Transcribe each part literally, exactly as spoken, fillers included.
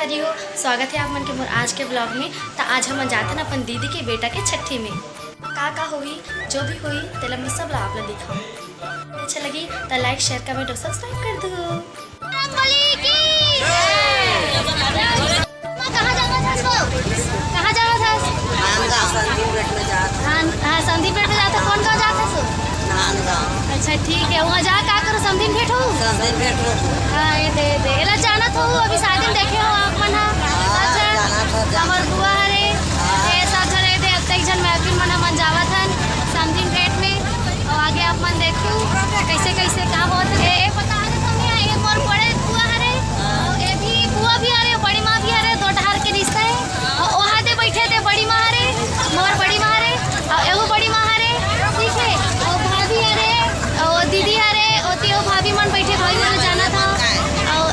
संगवारी हो, स्वागत हे आप मन के मोर आज के vlog में। त आज हमन जाथन अपन दीदी के बेटा के छट्ठी में। का का होही, जो भी होही, तेला मैं सब ला आप ला दिखाऊं। अच्छा लगी त like, share, comment और subscribe कर दो। बजरंगबली की जय। कहाँ जावत हस वो? कहाँ जावत हस? नांदगांव। संदीप भेंट में जात। हाँ, हाँ, संदीप भेंट में जात। कौन गाँव जात हस? नांदगांव। अच्छा, ठीक है। वहाँ जा का करो? समधिन भेंट हो? समधिन भेंट हो। हाँ, ये दे, दे। एला जानत हो, अभी शादी में देखे हो आप मन हा? हाँ, अच्छा, जानत हो, जानत। हमर बुआ हरे। हाँ। ये सब झन, ये दे, अतेक झन महफिल मन हमन जावत हन समधिन भेंट में। और आगे आप मन देखू कैसे कैसे का होत हे। ए, पता हरे तुम्हें, ये मोर बड़े बुआ हरे, और ये भी बुआ भी हरे, बड़ी माँ भी हरे, दो डहार के रिश्ता हे। और वहाँ दे बैठे थे बड़ी माँ हरे, मोर बड़ी माँ हरे, और एगो बड़ी माँ हरे, ठीक है, और भाभी हरे, और दीदी हरे, और तीनों भाभी मन बैठे, भाभी मन जाना था। और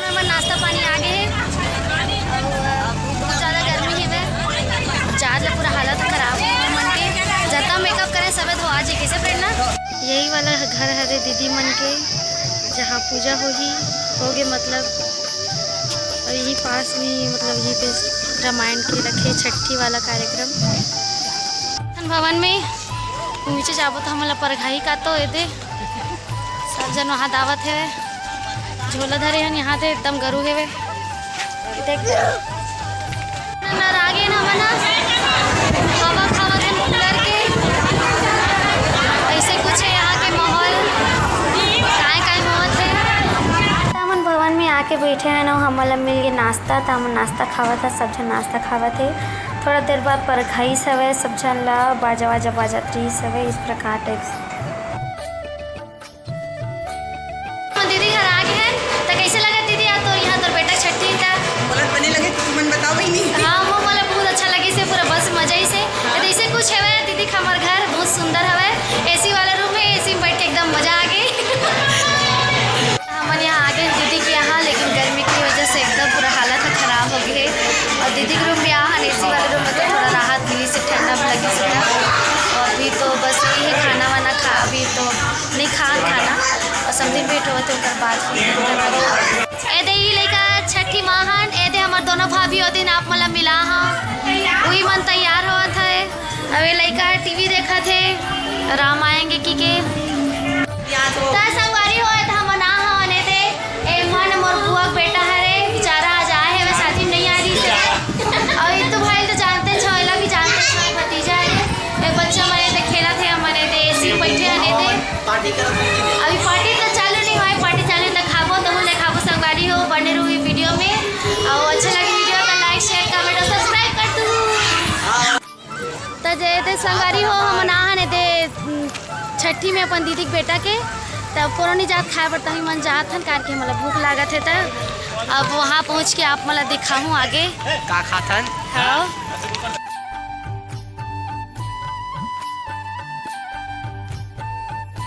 हमर नाश्ता पानी आ गए हे। अउ बहुत ज्यादा गर्मी हे बे। जात ले पूरा हालत खराब हे हमर मन के। जतना makeup करे सबे धोआ जे, कैसे पहनना? यही वाला घर हरे दीदी मन के, जहाँ पूजा होही, होगे मतलब, और यही पास में, मतलब, यहीं पे रामायण के रखे छट्ठी वाला कार्यक्रम। भवन में नीचे जाबो तो हमला परघाई का तो एदे। सब झन वहाँ दावत हे। झोला धरे हन, यहाँ ते एकदम गरू हेवे। देख, नर आगे ना बना, हवा खावत हन cooler के। ऐसे कुछ है यहाँ के माहौल, काय काय होवत है। हमन भवन में आके बैठे हैं ना, हमन ला मिल गए नाश्ता, त हमन नाश्ता खावत है, सब झन नाश्ता खावत है। थोड़ा देर बाद परघाई सवे, सब झन ला बाजा वाजा बाजत रही सवे, इस प्रकार type से। दीदी घर आ गए हैं, त कैसे लगा दीदी, आज तोर यहाँ तोर बेटा छट्ठी था? मोला बने लगे, तुमन बताओ ही नहीं। हाँ, वो मोला बहुत अच्छा लगे से, पूरा बस मजा ही से। त ऐसे कुछ हवे दीदी, हमर घर बहुत सुंदर हवे, AC वाला room है, AC में बैठ के एकदम मजा आ गई। हमन यहाँ आ गए दीदी के यहाँ, लेकिन गर्मी की वजह से एकदम पूरा हालत है खराब हो गई है। और दीदी के room में आ, AC वाले room में तो थोड़ा राहत मिली से, ठंडा भी लगी से। और अभी तो बस यही है, खाना वाना खा, अभी तो नहीं खा खाना, और समधी भेंट होवत है, ओकर बाद फिर ए दे, ई लइका छठी माहन, ए दे हमर दोनों भाभी ओ दिन आप मन ला मिला हा, उही मन तैयार होवत है। अब ये लइका टीवी देखत हे, राम आएंगे की के। त संगवारी हो, त हमन आ हवन ए दे, ए मन मोर बुआ के बेटा हरे, बेचारा आज आए हे, वह शादी में नहीं आ रही से। और इतू भाई तो जानते छो, एला भी जानते छो, भतीजा है। ए बच्चा मन ए दे खेलत हे, हमन ए दे AC में बैठे हन ए दे। अभी party तो चालू नहीं हुआ है, party चालू तो खाबो, तो ले खाबो संगवारी हो, बने रहू ये video में। और अच्छा लगे video तो like, share, comment और subscribe कर दू। त जे ते संगवारी हो, हमन आहन ए दे, उम, छठी में अपन दीदी के बेटा के, त कोनो नहीं जात खाए बर, तभी मन जात हन, कार के हमला भूख लागत हे। त अब वहाँ पहुँच के आप मन ला दिखाहूँ आगे। का खाथन? हाँ।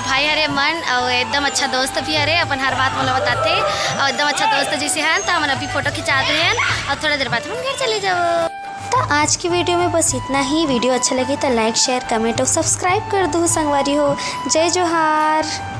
भाई हरे मन, अउ एकदम अच्छा दोस्त भी हरे, अपन हर बात मोला बताथे, अउ एकदम अच्छा दोस्त जैसे हन, त हमन अभी photo खिंचात हन, अउ थोड़ा देर बाद हमन घर चले जाबो। त आज की video में बस इतना ही। Video अच्छा लगे त like, share, comment और subscribe कर दो संगवारी हो। जय जोहार।